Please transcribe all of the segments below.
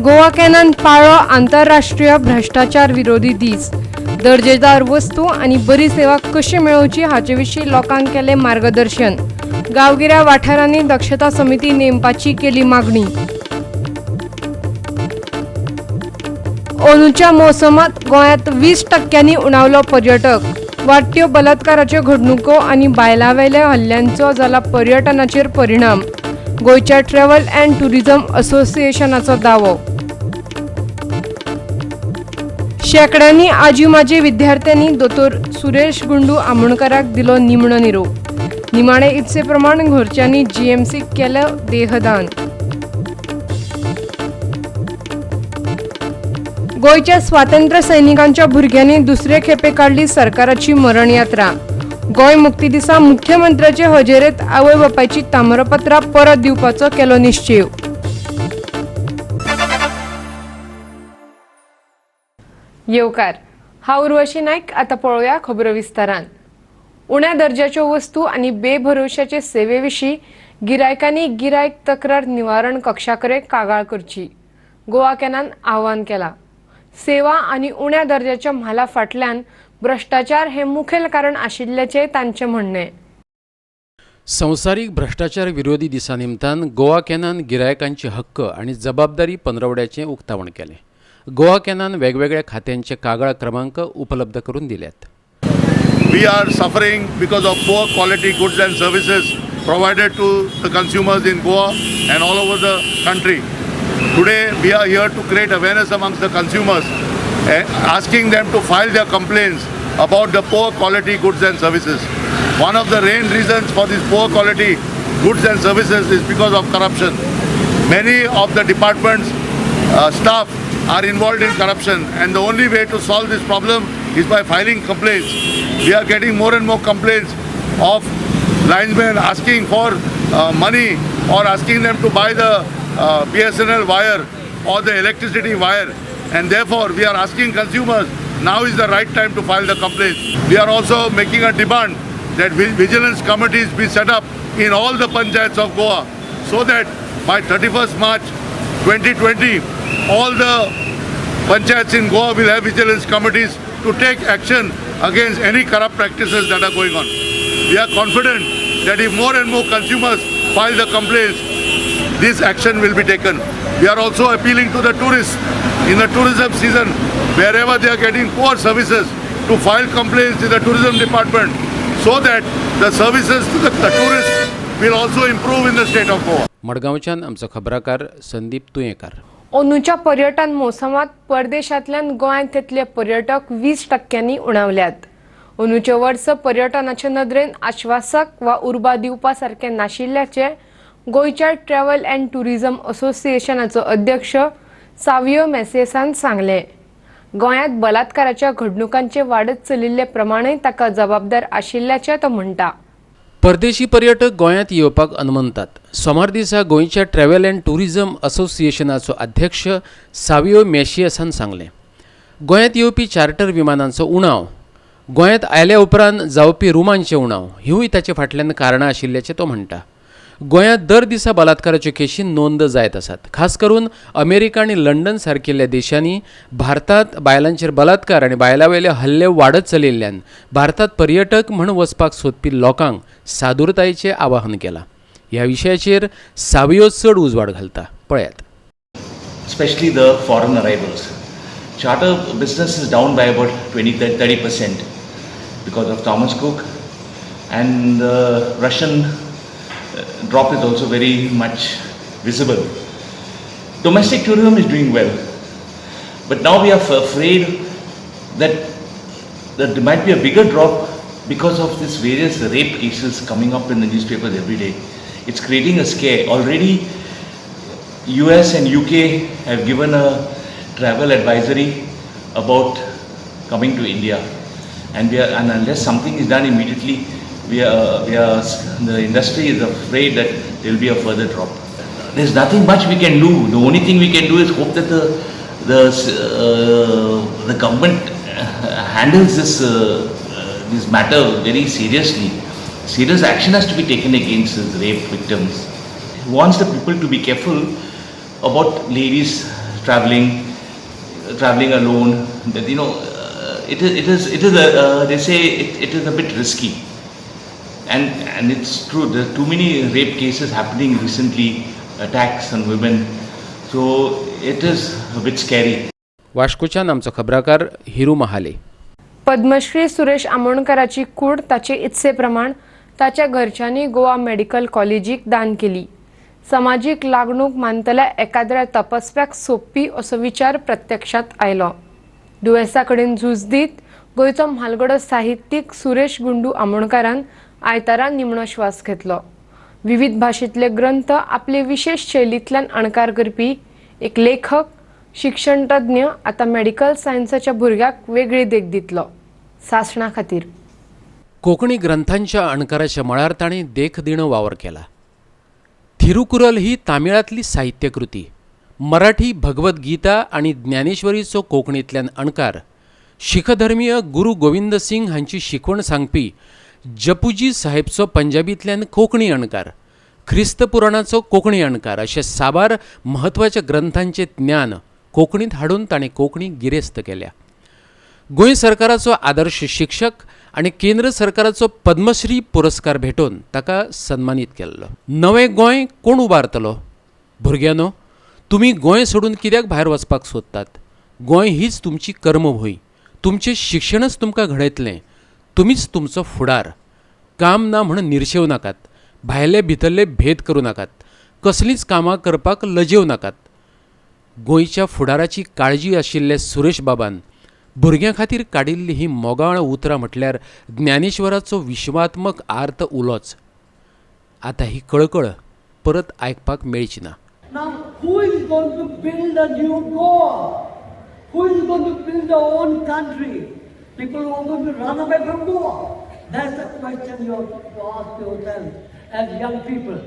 गोवा कॅनान पाळ्ळो आंतरराष्ट्रीय भ्रश्टाचार विरोधी दीस. दर्जेदार वस्तू आनी बरी सेवा कशी मेळोवची हाचे विशीं लोकांक केलें मार्गदर्शन. गांवगिऱ्या वाठारांनी दक्षता समिती नेमपाची केली मागणी. अंदूच्या मोसमात गोंयांत 20% उणावलो पर्यटक. वाडट्यो बलात्काराच्यो घडणुको आनी बायलांवेल्या हल्ल्यांचो जाला पर्यटनाचेर परिणाम. गोंयच्या ट्रॅव्हल अँड टुरिझम असोसिएशनाचो दावो. शेंकड्यांनी आजी माजी विद्यार्थ्यांनी दोतोर सुरेश गुंडू आमोणकाराक दिलो निमणो निरोप. निमाणे इत्से प्रमाण घरच्यांनी जीएमसीक केलें देहदान. गोंयच्या स्वातंत्र्य सैनिकांच्या भुरग्यांनी दुसरे खेपे काडली सरकाराची मरणयात्रा. गोंय मुक्ती दिसा मुख्यमंत्र्याचे हजेरेत आवय बापायची ताम्रपत्रां परत दिवपाचो केलो निश्चेव. येवकार, हांव उर्वशी नायक. आतां पळोवया खबरो विस्तारान. उण्या दर्जाच्यो वस्तू आनी बेभरवशाचे सेवे विशीं गिरायकांनी गिरायक तक्रार निवारण कक्षा कडेन कागाळ करची, गोवा कॅनान आव्हान केलां. सेवा आनी उण्या दर्जाच्या म्हाला फाटल्यान भ्रश्टाचार हें मुखेल कारण आशिल्ल्याचें तांचें म्हणणें. संवसारीक भ्रश्टाचार विरोधी दिसा निमतान गोवा कॅनान गिरायकांचे हक्क आनी जबाबदारी पंदरवड्याचें उक्तावण केलें. गोवा कॅनान वेगवेगळ्या खात्यांचे कागाळ क्रमांक उपलब्ध करून दिल्यात. We are suffering because of poor quality goods and services provided to the consumers in Goa and all over the country. Today we are here to create awareness amongst the consumers, asking them to file their complaints about the poor quality goods and services. One of the main reasons for this poor quality goods and services is because of corruption. Many of the departments staff are involved in corruption, and the only way to solve this problem is by filing complaints. We are getting more and more complaints of linesmen asking for money or asking them to buy the BSNL wire or the electricity wire, and therefore we are asking consumers, now is the right time to file the complaints. We are also making a demand that vigilance committees be set up in all the panchayats of Goa, so that by 31st March 2020 all the panchayats in Goa will have vigilance committees to take action against any corrupt practices that are going on. We are confident that if more and more consumers file the complaints, this action will be taken. We are also appealing to the tourists in the tourism season, wherever they are getting poor services, to file complaints in the tourism department so that the services to the tourists will also improve in the state of Goa. मडगांवच्यान आमचो खबराकार संदीप तुयेंकार. अंदूच्या पर्यटन मोसमात परदेशांतल्यान गोंयांत येतले पर्यटक 20% उणावल्यात. अंदूचें वर्स पर्यटनाचे नदरेन आश्वासक वा उर्बा दिवपा सारकें नाशिल्ल्याचें गोंयच्या ट्रॅव्हल अँड टुरिझम असोसिएशनाचो अध्यक्ष सावियो मेसियसान सांगलें. गोंयांत बलात्काराच्या घडणुकांचे वाडत चलिल्ले प्रमाणय ताका जबाबदार आशिल्ल्याचें तो म्हणटा. परदेशी पर्यटक गोंयांत येवपाक अनमनतात. सोमार दिसा गोंयच्या ट्रॅव्हल अँड टुरिझम असोसिएशनाचो अध्यक्ष सावियो मेशियसान सांगलें, गोंयांत येवपी चार्टर विमानांचो उणाव, गोंयांत आयल्या उपरांत जावपी रुमांचे उणाव हिवूय ताचे फाटल्यान कारणां आशिल्ल्याचें तो म्हणटा. गोंयांत दर दिसा बलात्काराच्यो केशी नोंद जायत आसात. खास करून अमेरिका आनी लंडन सारकिल्ल्या देशांनी भारतांत बायलांचेर बलात्कार आनी बायलां वयले हल्ले वाडत चलिल्ल्यान भारतांत पर्यटक म्हूण वचपाक सोदपी लोकांक सादुरतायेचें आवाहन केलां. ह्या विशयाचेर सावियो चड उजवाड घालता, पळयात. Especially the foreign arrivals. Charter business is down by about 20 30% because of Thomas Cook, and the Russian drop is also very much visible. Domestic tourism is doing well, but now we are afraid that there might be a bigger drop because of this various rape cases coming up in the newspapers every day. It's creating a scare. Already US and UK have given a travel advisory about coming to India, and unless something is done immediately, we are the industry is afraid that there will be a further drop. There's nothing much we can do. The only thing we can do is hope that the government handles this matter very seriously. Serious action has to be taken against these rape victims. Wants the people to be careful about ladies traveling alone. That, you know, it is they say it is a bit risky, and it's true. There are too many rape cases happening recently, attacks on women, so it is a bit scary. वास्कोच्यान आमचो खबराकार हिरू महाले. पद्मश्री सुरेश आमोणकराची कूड ताचे इत्से प्रमाण ताच्या घरच्यांनी Goa medical कॉलेजीक दान केली. समाजीक लागणूक मानतल्या एकाद्र्या तपस्व्याक सोंपपी असो विचार प्रत्यक्षात आयलो. दुयेंसा कडेन झूज दीत गोंयचो म्हालगडो साहित्यीक सुरेश गुंडू आमोणकारान आयतारा निमणो श्वास घेतलो. विविध भाशेंतले ग्रंथ आपले विशेश शैलींतल्यान अणकार करपी एक लेखक, शिक्षणतज्ञ आतां मेडिकल सायन्साच्या भुरग्याक वेगळी देख दितलो. सासणा खातीर कोंकणी ग्रंथांच्या अणकाराच्या मळार ताणें देखदिणो वावर केला. थिरुकुरल ही तामिळांतली साहित्यकृती, मराठी भगवद्गीता आनी ज्ञानेश्वरीचो कोंकणींतल्यान अणकार, शीखधर्मीय गुरू गोविंद सिंग हांची शिकवण सांगपी जपुजी साहेबचो पंजाबींतल्यान कोंकणी अणकार, ख्रिस्त पुराणाचो कोंकणी अणकार अशे साबार म्हत्वाच्या ग्रंथांचें ज्ञान कोंकणींत हाडून ताणें कोंकणी गिरेस्त केल्या. गोंय सरकाराचो आदर्श शिक्षक आनी केंद्र सरकाराचो पद्मश्री पुरस्कार भेटोवन ताका सन्मानीत केल्लो. नवें गोंय कोण उबारतलो? भुरग्यांनो, तुमी गोंय सोडून कित्याक भायर वचपाक सोदतात? गोंय हीच तुमची कर्मभूंय. तुमचें शिक्षणच तुमकां घडयतलें. तुमीच तुमचो फुडार. काम ना म्हण निर्शेव नाकात. भायले भितरले भेद करूं नाकात. कसलींच कामां करपाक लजेव नाकात. गोंयच्या फुडाराची काळजी आशिल्ले सुरेश बाबान भुरग्यां खातीर काडिल्ली ही मोगाळ उतरां म्हटल्यार ज्ञानेश्वराचो विश्वात्मक आर्त उलोच. आतां ही कळकळ परत आयकपाक मेळची ना. Now, who is going to build a new Goa? Who is going to build their own country? People who are going to run away from Goa. That's the question you have to ask yourself as young people.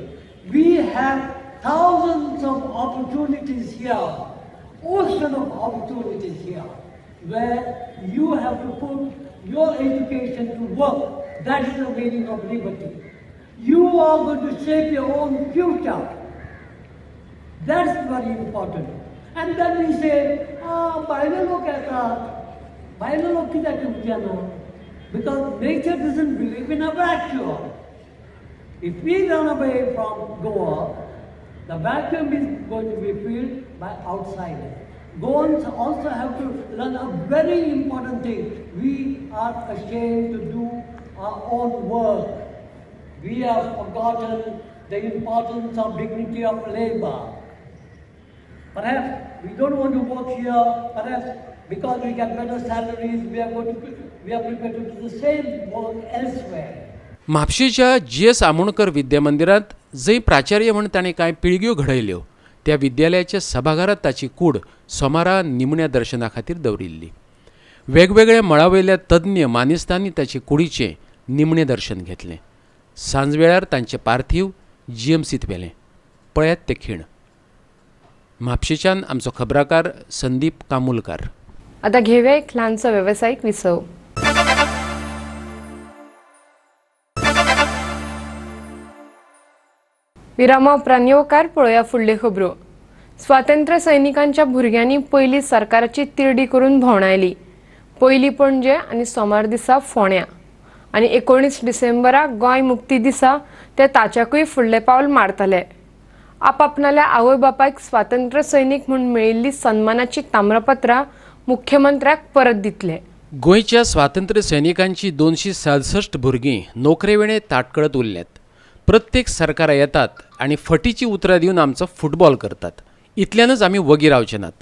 We have thousands of opportunities here, ocean of opportunities here, where you have to put your education to work. That is the meaning of liberty. You are going to shape your own future. That's very important. And then we say, भायले लोक येतात, भायले लोक कित्याक येवचे ना? Because nature doesn't believe in a vacuum. If we run away from Goa, the vacuum is going to be filled by outsiders. Goans also have to learn a very important thing. We are ashamed to do our own work. We have forgotten the importance of dignity of labor. Perhaps we don't want to work here, perhaps because we get better salaries, we are prepared to do the same work elsewhere. म्हापशेच्या G S Amonkar विद्यामंदिरांत जंय प्राचार्य म्हण ताणें कांय पिळग्यो घडयल्यो त्या विद्यालयाच्या सभाघरांत ताची कूड सोमारा निमण्या दर्शना खातीर दवरिल्ली. वेगवेगळ्या मळावयल्या तज्ञ मानेस्तांनी ताचे कुडीचें निमणें दर्शन घेतलें. सांजवेळार तांचें पार्थिव जीएमसींत व्हेलें. पळयात ते खीण. म्हापशेच्यान आमचो खबराकार संदीप कामुलकार. आतां घेवया एक ल्हानसो वेवसायीक विसव. विरामा उपरांत येवकार. पळोवया फुडल्यो खबरो. स्वातंत्र्य सैनिकांच्या भुरग्यांनी पयली सरकाराची तिरडी करून भोंवडायली. पयली पणजे आनी सोमार दिसा फोंड्या आनी 19 डिसेंबराक गोंय मुक्ती दिसा ते ताच्याकूय फुडलें पावल मारतले. आपापणाल्या आवय बापायक स्वातंत्र्य सैनीक म्हूण मेळिल्ली सन्मानाची ताम्रपत्रां मुख्यमंत्र्याक परत दितले. गोंयच्या स्वातंत्र्य सैनिकांची 267 भुरगीं नोकरेवेणे ताटकळत उरल्यात. प्रत्येक सरकारां येतात आनी फटीची उतरां दिवन आमचो फुटबॉल करतात. इतल्यानच आमी वगी रावचे नात.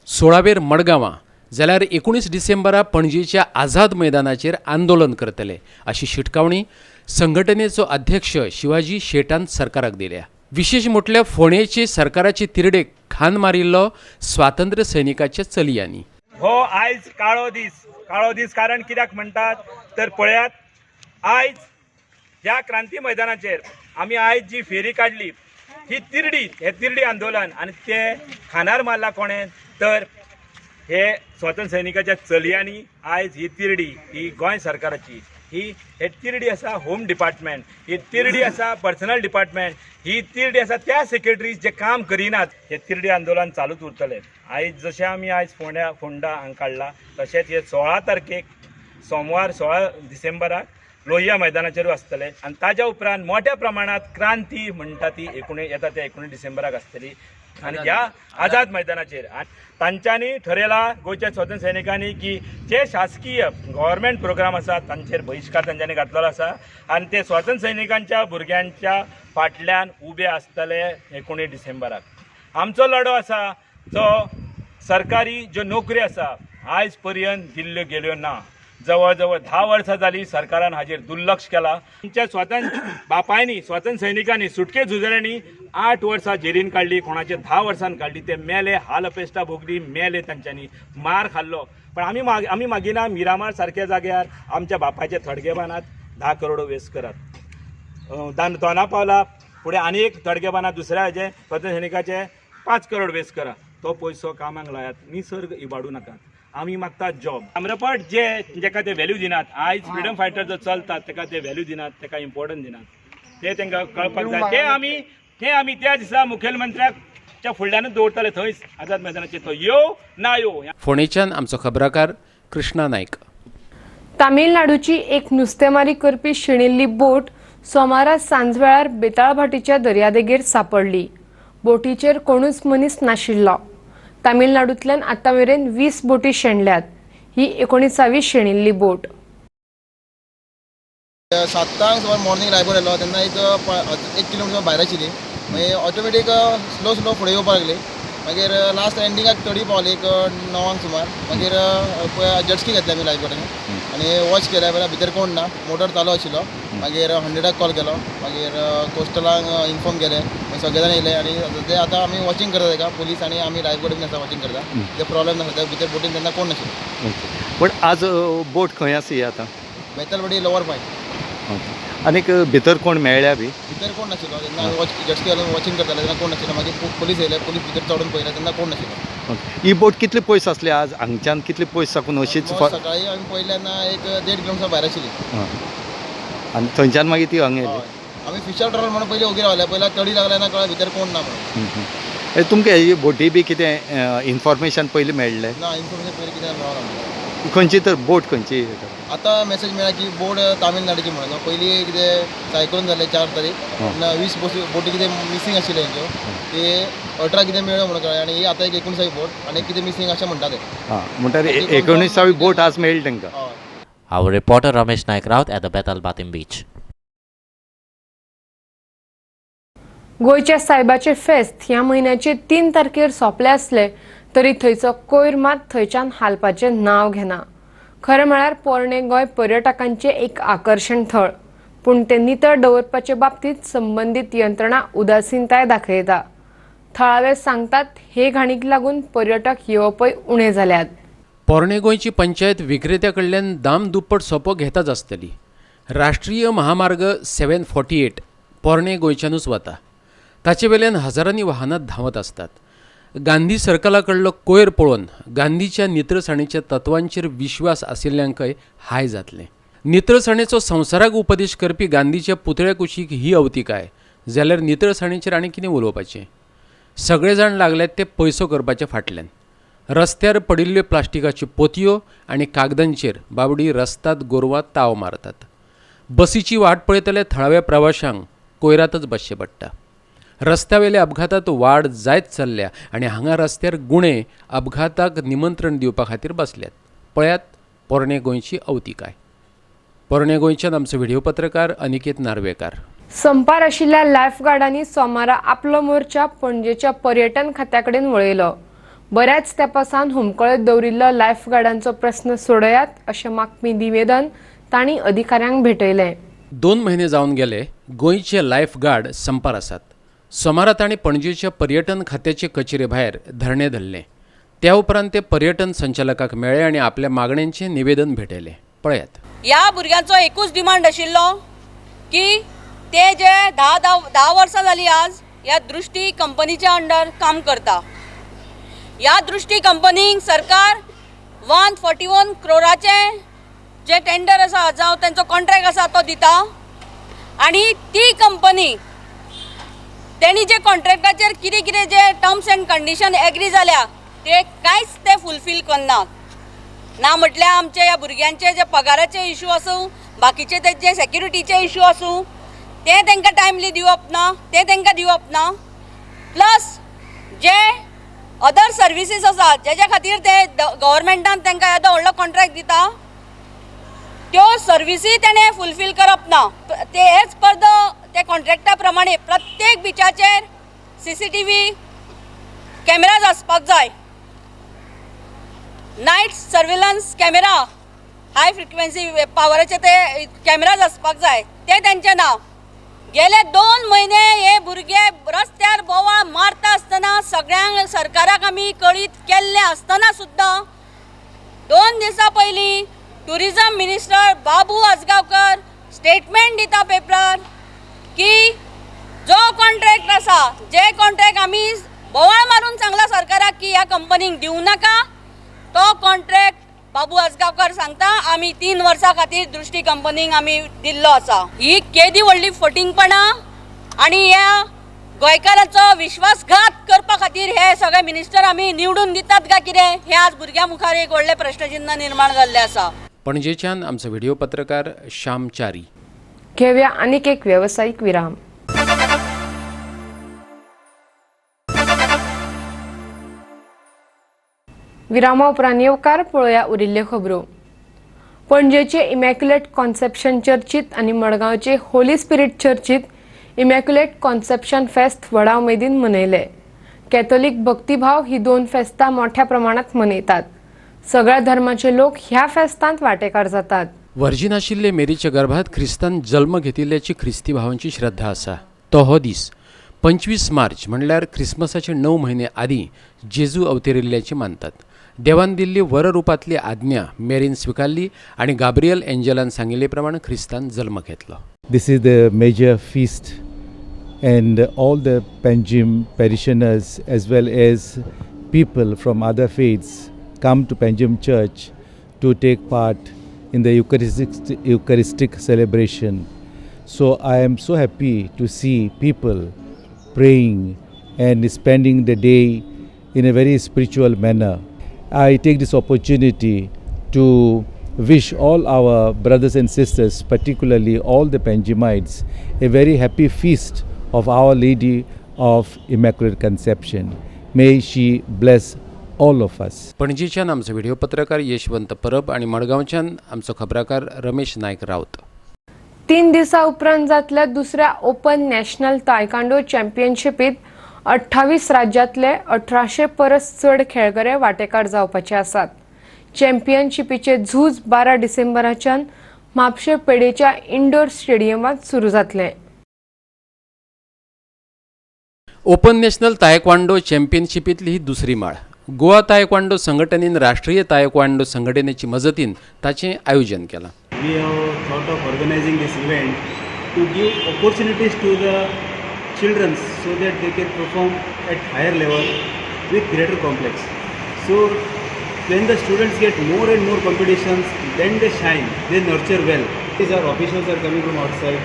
16वेर मडगांवां जाल्यार 19 डिसेंबरा पणजेच्या आझाद मैदानाचेर आंदोलन करतले अशी शिटकावणी संघटनेचो अध्यक्ष शिवाजी शेटान सरकाराक दिल्या. विशेश म्हटल्यार फोंडेचे सरकाराचे तिरडेक खान मारिल्लो स्वातंत्र्य सैनिकाच्या चलयांनी. हो आयज काळो दीस, काळो दीस कारण कित्याक म्हणटात तर पळयात, आयज ह्या क्रांती मैदानाचेर आमी आयज जी फेरी काडली ही तिरडी, हे तिरडी आंदोलन आनी ते खानार मारला कोणें तर हे स्वातंत्र्य सैनिकाच्या चलयांनी आयज ही तिरडी ही गोंय सरकाराची ही हे तिरडी आसा होम डिपार्टमेंट, ही तिरडी आसा पर्सनल डिपार्टमेंट, ही तिरडी आसा त्या सेक्रेटरीज जे काम करिनात. हे तिरडी आंदोलन चालूच उरतलें. आयज जशें आमी आयज फोंडा हांगा काडला तशेंच हे 16 तारखेक सोमवार 16 डिसेंबराक लोहिया मैदानाचेरूय आसतले आनी ताज्या उपरांत मोठ्या प्रमाणात क्रांती म्हणटा ती येता त्या 19 डिसेंबराक आसतली आनी ह्या आझाद मैदानाचेर. तांच्यांनी ठरयला गोंयच्या स्वातंत्र्य सैनिकांनी की जे शासकीय गव्हर्मेंट प्रोग्राम आसा तांचेर बहिश्कार तांच्यांनी घातलेलो आसा आनी ते स्वातंत्र्य सैनिकांच्या भुरग्यांच्या फाटल्यान उबे आसतले 19 डिसेंबराक. आमचो लढो आसा जो सरकारी ज्यो नोकरी आसा आयज पर्यंत दिल्ल्यो गेल्यो ना. जवळ जवळ 10 वर्सां जाली सरकारान हाजेर दुर्लक्ष केला. आमच्या स्वातंत्र्य बापायनी स्वातंत्र्य सैनिकांनी सुटके झुजाऱ्यांनी 8 वर्सां जेलीन काडली, कोणाचे 10 वर्सां काडली, ते मेले, हाल अपेश्टा भोगली, मेले, तांच्यांनी मार खाल्लो. पण आमी मागिना मिरामार सारक्या जाग्यार आमच्या बापायचे थडगे बांदात 10 करोड वेस्ट करात. दोना पावला फुडें आनी एक थडगे बांदात दुसऱ्या हाजे स्वातंत्र्य सैनिकाचे 5 करोड वेस्ट करा. तो पयसो कामाक लायात, निसर्ग इबाडूं नाकात. आमी मागतात जॉब. आम्रपट जे जेका ते व्हॅल्यू दिनात, आयज फ्रिडम फायटर जो चलतात तेका ते व्हॅल्यू दिनात, तेका इम्पॉर्टन्स दिनात, ते तांकां कळपाक जाय. ते आमी त्या दिसा मुखेलमंत्र्याच्या फुडल्यानूच दवरतले थंयच आझाद मैदानाचेर, तो येव ना येव. फोंडेच्यान आमचो खबराकार कृष्णा नायक. तामिळनाडूची एक नुस्तेमारी करपी शेणिल्ली बोट सोमारा सांजवेळार बेताळभाटीच्या दर्यादेगेर सापडली. बोटीचेर कोणूच मनीस नाशिल्लो. तामिळनाडूंतल्यान आतां मेरेन 20 बोटी शेणल्यात. ही 19वी शेणिल्ली बोट. 7 सुमार मॉर्निंग रायपूर आयलो तेन्ना एक किलोमिटर भायर आशिल्ली. मागीर ऑटोमॅटीक स्लो स्लो फुडें येवपाक लागली. मागीर लास्ट एंडिंगाक तडी पावली एक 9 सुमार. मागीर जेटस्की घेतली आमी लायफगार्डांनी आनी वॉच केल्या जाल्यार भितर कोण ना, मोटर चालू आशिल्लो. मागीर 100 कॉल केलो, मागीर कोस्टलांक इन्फॉर्म केलें, मागीर सगळे जाण येयले आनी ते आतां आमी वॉचिंग करता तेका, पुलीस आनी आमी लायफगार्ड बीन आसा वॉचिंग करता. ते प्रॉब्लेम नासता, त्या भितर बोटीन तेन्ना कोण नाशिल्लो. ओके, पण आज बोट खंय आसा ही आतां? Betalbatim lower point. ओके, आनीक भितर कोण मेळ्ळ्या बी? भितर कोण नाशिल्लो तेन्ना, जेटस्की घालून वॉचिंग करताले तेन्ना कोण नाशिल्लो. मागीर पुलीस येयले, पुलीस भितर चडून पळयलें तेन्ना कोण नाशिल्लो. ओके, ही बोट कितली पयस आसली आज हांगच्यान, कितली पयस साकून अशीच? सकाळी आमी पळयलें तेन्ना 1.5 किलोमिटर भायर आशिल्ली. आनी थंयच्यान मागीर ती हांगा येयली? आमी फिशर ट्रॉलर म्हणून पयलीं ओगी रावले, पयलीं तडी लागले ना कळ्ळें भितर कोण ना म्हणून. तुमकां ही बोटी बी कितें इन्फॉर्मेशन पयलीं मेळ्ळें? ना, इन्फॉर्मेशन पयलीं कितें मेळना. खंयची तर बोट खंयची? आतां मेसेज मेळ्ळा की बोट तामिळनाडूची म्हणून. पयलीं कितें सायक्लोन जालें 4 तारीख तेन्ना 20 बोटी कितें मिसींग आशिल्ल्यो तेंच्यो, ते 18 कितें मेळ्ळ्यो म्हणून कळ्ळें. आनी ही आतां एक 19वी बोट आनी कितें मिसींग अशें म्हणटा ते. हां, म्हणटकीर 19वी बोट आज मेळ्ळी तांकां. Our reporter Ramesh Naik Raut at the Betalbatim beach. गोंयच्या सायबाचे फेस्त ह्या म्हयन्याचे 3 तारखेर सोंपले आसले तरी थंयचो कोयर मात थंयच्यान हालपाचें नांव घेना. खरें म्हळ्यार पोरणे गोंय पर्यटकांचें एक आकर्शण थळ, पूण तें नितळ दवरपाचे बाबतींत संबंदीत यंत्रणा उदासीनताय दाखयता. थळावे सांगतात हे घाणीक लागून पर्यटक येवपय उणे जाल्यात. पोरणे गोंयची पंचायत विक्रेत्या कडल्यान दाम दुप्पट सोपो घेताच आसतली. राष्ट्रीय महामार्ग 748 पोरणे गोंयच्यानूच वता, ताचे वेल्यान हजारांनी वाहनां धांवत आसतात. गांधी सर्कला कडलो कोयर पळोवन गांधीच्या नितळसाणेच्या तत्वांचेर विश्वास आशिल्ल्यांकय हाय जातलें. नितळसाणेचो संवसाराक उपदेश करपी गांधीच्या पुतळ्या कुशीक ही अवतिकाय जाल्यार नितळसाणेचेर आनी कितें उलोवपाचें? सगळे जाण लागल्यात ते पयसो करपाच्या फाटल्यान. रस्त्यार पडिल्ल्यो प्लास्टिकाच्यो पोतयो आनी कागदांचेर बाबडी रस्तात गोरवां ताव मारतात. बसीची वाट पळयतल्या थळाव्या प्रवाशांक कोयरातच बसचें पडटा. रस्त्यावेल्या अपघातात वाड जायत चल्ल्या आनी हांगा रस्त्यार गुणे अपघाताक निमंत्रण दिवपा खातीर बसल्यात. पळयात पोरणे गोंयची अवतिकाय. पोरणे गोंयच्यान आमचो व्हिडिओ पत्रकार अनिकेत नार्वेकार. संपार आशिल्ल्या लायफगार्डांनी सोमारा आपलो मोर्चा पणजेच्या पर्यटन खात्या कडेन वळयलो. बऱ्याच तेंपासान हुमकळत दवरिल्लो लायफगार्डांचो प्रस्न सोडयात अशें मागपी निवेदन तांणी अधिकाऱ्यांक भेटयलें. 2 म्हयने जावन गेले गोंयचे लायफगार्ड संपार आसात. सोमारा तांणी पणजेच्या पर्यटन खात्याचे कचेरे भायर धरणें धरलें. त्या उपरांत ते पर्यटन संचालकाक मेळ्ळे आनी आपल्या मागण्यांचें निवेदन भेटयलें. पळयात. ह्या भुरग्यांचो एकूच डिमांड आशिल्लो की ते जे 10 वर्सां जाली आज ह्या दृष्टी कंपनीच्या अंडर काम करता. ह्या दृष्टी कंपनीक सरकार 141 क्रोराचें जे टेंडर आसा जावं तेंचो कॉन्ट्रॅक्ट आसा तो दिता आनी ती कंपनी तेणी जे कॉन्ट्रॅक्टाचेर कितें कितें जे टर्म्स एंड कंडिशन एग्री जाल्या ते कांयच ते फुलफील करना. ना म्हटल्यार आमचे ह्या भुरग्यांचे जे पगाराचे इशू आसूं, बाकीचे तेजे सेक्युरिटीचे इशू आसूं, ते तांकां टायमली दिवप ना, ते तांकां दिवप ना. प्लस जे अदर सर्विसीस आसा जेज्या खातीर ते गव्हर्मेंटान तांकां येदो व्हडलो कॉन्ट्रॅक्ट दिता त्यो सर्विसी तेणें फुलफील करप ना. ते एज पर the ते कॉन्ट्रॅक्टा प्रमाणे प्रत्येक बिचाचेर CCTV cameras आसपाक जाय, night surveillance camera, high frequency पावराचे ते कॅमेराज आसपाक जाय, ते तेंचे ना. गेले 2 म्हयने हे भुरगे रस्त्यार बोवाळ मारता आसतना सगळ्यांक सरकाराक आमी कळीत केल्लें आसतना सुद्दां 2 दिसां पयलीं tourism minister Babu Ajgaonkar statement दिता पेपरार की जो कॉन्ट्रॅक्ट आसा, जे कॉन्ट्रॅक्ट आमी बोवाळ मारून सांगला सरकाराक की ह्या कंपनीक दिवं नाका, तो कॉन्ट्रॅक्ट बाबू आजगांवकर सांगता आमी 3 वर्सां खातीर दृष्टी कंपनीक आमी दिल्लो आसा. ही केदी व्हडली फटींगपणां आनी ह्या गोंयकारांचो विश्वासघात करपा खातीर हे सगळे मिनिस्टर आमी निवडून दितात काय कितें हें आज भुरग्यां मुखार एक व्हडलें प्रश्नचिन्ह निर्माण जाल्लें आसा. पणजेच्यान आमचो व्हिडिओ पत्रकार श्याम च्यारी. घेवया आनीक एक वेवसायीक विराम. विरामा उपरांत येवकार पळोवया उरिल्ल्यो खबरो. पणजेचे इमॅक्युलेट कॉन्सेप्शन चर्चीत आनी मडगांवचे होली स्पिरीट चर्चीत इमॅक्युलेट कॉन्सेप्शन फेस्त व्हडा उमेदीन मनयले. कॅथोलीक भक्तिभाव ही 2 फेस्तां मोठ्या प्रमाणात मनयतात. सगळ्या धर्माचे लोक ह्या फेस्तांत वांटेकार जातात. वर्जीन आशिल्ले मेरीच्या गर्भात ख्रिस्तान जल्म घेतिल्ल्याची ख्रिस्ती भावांची श्रद्धा आसा. तो हो दीस 25 मार्च म्हणल्यार ख्रिसमसाचे 9 म्हयने आदीं जेजू अवतरिल्ल्याची मानतात. देवान दिल्ली वररुपांतली आज्ञा मेरीन स्विकारली आनी गाब्रियल एंजलान सांगिल्ले प्रमाण ख्रिस्तान जल्म घेतलो. This is the major feast and all the Panjim parishioners as well as people from other faiths come to Panjim Church to take part in the Eucharistic celebration. So I am so happy to see people praying and spending the day in a very spiritual manner. I take this opportunity to wish all our brothers and sisters, particularly all the Panjimites, a very happy feast of Our Lady of Immaculate Conception. May she bless all of us. पणजेच्यान आमचो video पत्रकार यशवंत परब आनी मडगांवच्यान आमचो खबराकार रमेश नायक राऊत. 3 दिसां उपरांत जातल्या दुसऱ्या ओपन नॅशनल तायकांडो चॅम्पियनशिपीत 28 राज्यांतले 1800 परस चड खेळगडे वांटेकार जावपाचे आसात. चॅम्पियनशिपीचे झूज 12 डिसेंबराच्यान म्हापशें पेडेच्या इंडोर स्टेडियमांत सुरू जातलें. ओपन नॅशनल तायक्वांडो चॅम्पियनशिपींतली ही दुसरी माळ. गोवा तायक्वांडो संघटनेन राष्ट्रीय तायक्वांडो संघटनेची मजतीन ताचें आयोजन केलां. We have thought of organizing this event to give opportunities to the children so that they can perform at higher level with greater complex. So when the students get more and more competitions, then they shine, they nurture well. These are officials are coming from outside.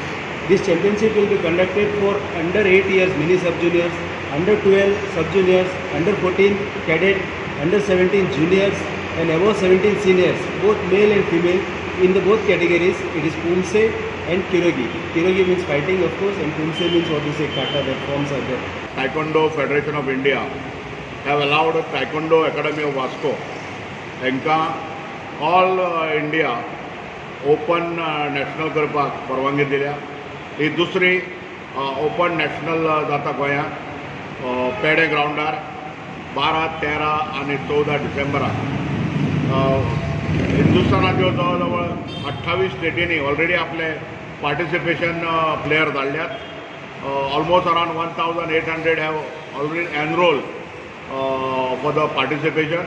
This championship will be conducted for under 8 years mini sub juniors, under 12 sub juniors, under 14 cadet, under 17 juniors and above 17 seniors, both male and female. In the both categories, it is Pumse and Kirogi. Kirogi means fighting, of course, and Pumse means what you say kata, that forms are there. Taekwondo Federation of India have allowed Taekwondo Academy of Vasco, Enka, all India open national करपाक परवानगी दिल्या. ही दुसरी open national जाता गोंयांत पेडे ग्रावंडार 12, 13 आनी 14 डिसेंबराक. हिंदुस्थानाच्यो जवळ जवळ 28 स्टेटींनी ऑलरेडी आपले participation player धाडल्यात. Almost around 1800 have already enrol for the participation.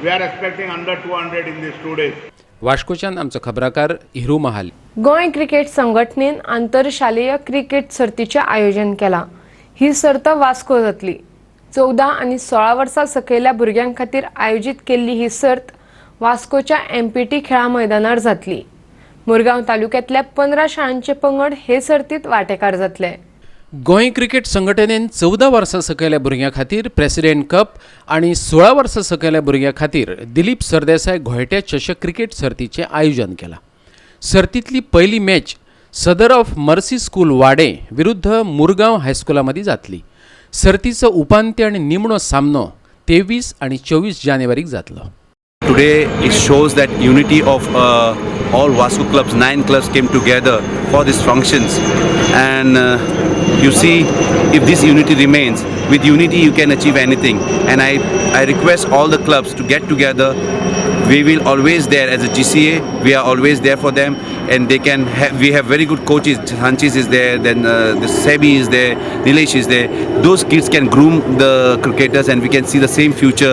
We are expecting under 200 in this 2 days. वास्कोच्यान आमचो खबराकार हिरू महाल. गोंय क्रिकेट संघटनेन आंतरशालेय क्रिकेट सर्तीचें आयोजन केलां. ही सर्त वास्को जातली. 14 आनी 16 वर्सां सकयल्या भुरग्यां खातीर आयोजीत केल्ली ही सर्त वास्कोच्या MPT खेळा मैदानार जातली. मुरगांव तालुक्यांतल्या 15 शाळांचे पंगड हे सर्तीत वांटेकार जातले. गोंय क्रिकेट संघटनेन 14 वर्सां सकयल्या भुरग्यां खातीर प्रेसिडेंट कप आनी 16 वर्सां सकयल्या भुरग्यां खातीर दिलीप सरदेसाय घोयट्या चषक क्रिकेट सर्तीचें आयोजन केलां. सर्तींतली पयली मॅच सदर ऑफ मर्सी स्कूल वाडे विरुद्ध मुरगांव हायस्कुला मदीं जातली. सर्तीचो उपांत्य आनी निमणो सामनो 23 आनी 24 जानेवारीक जातलो. Today it shows that unity of all Vasco clubs, 9 clubs came together for these functions, and you see, if this unity remains, with unity you can achieve anything. And I request all the clubs to get together. We will always there as a GCA, we are always there for them, and they can we have very good coaches. Sanchez is there, then the Sebi is there, Nilesh is there. Those kids can groom the cricketers, and we can see the same future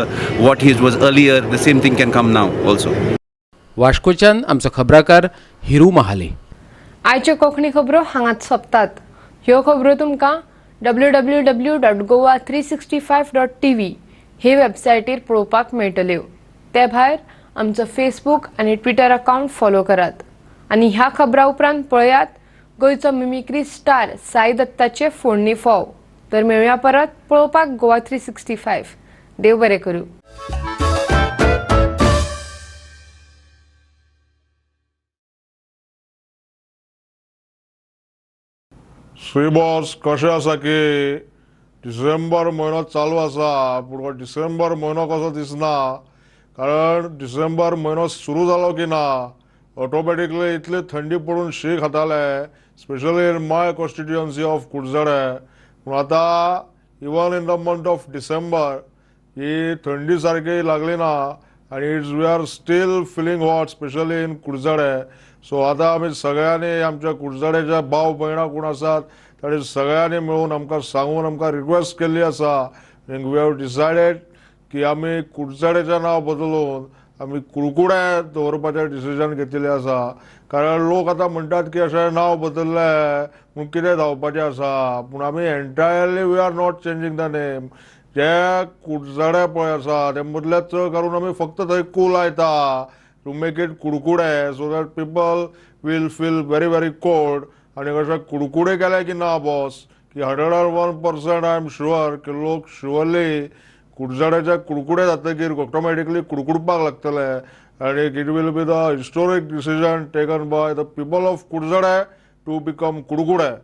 what he was earlier, the same thing can come now also. वास्कोच्यान आमचो खबराकार हिरू महाले. आयच्यो कोंकणी खबरो हांगाच सोंपतात. ह्यो खबरो तुमकां www.goa365.tv हे वेबसायटीर पळोवपाक मेळटल्यो. ते भायर आमचो फेसबूक आनी ट्विटर अकावंट फॉलो करात आनी ह्या खबरां उपरांत पळयात गोंयचो मिमिक्री स्टार साई दत्ताचे फोडणी फोव. तर मेळुया परत पळोवपाक गोवा 365. देव बरें करूं. श्री बॉस कशें आसा की डिसेंबर म्हयनो चालू आसा, पूण डिसेंबर म्हयनो कसो दिसना, कारण डिसेंबर म्हयनो सुरू जालो की ना ऑटोमॅटिकली इतली थंडी पडून शीं खाताले, specially in my constituency of Curchorem. पूण आतां even in the month of December ही थंडी सारकी लागली ना आनी it's we are still feeling hot specially in Curchorem. So आतां आमी सगळ्यांनी आमच्या कुडचड्याच्या भाव भयणां कोण आसात ताणी सगळ्यांनी मेळून आमकां सांगून आमकां रिक्वेस्ट केल्ली आसा आनी we have decided की आमी कुडचड्याचें नांव बदलून आमी कुडकुडें दवरपाचें डिसिजन घेतिल्लें आसा. कारण लोक आतां म्हणटात की अशें नांव बदल्लें म्हूण कितें जावपाचें आसा, पूण आमी entirely we are not changing the name. जे कुडचडे पळय आसा ते मदले च काडून आमी फक्त थंय कू लायता to make it Kudkude, so that people will feel very very cold. आनी कशें कुडकुडे केले की ना बॉस की 101% I am sure की लोक शुअरली कुडचड्याचे कुडकुडे जातकीर ऑटोमॅटिकली कुडकुडपाक लागतले आनी it will be the historic decision taken by the people of Curchorem to become Kudkude.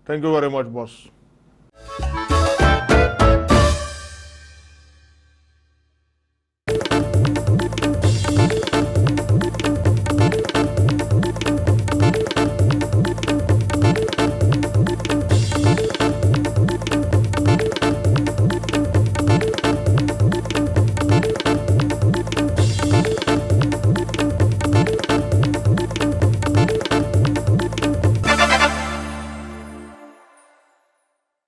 Thank you very much boss.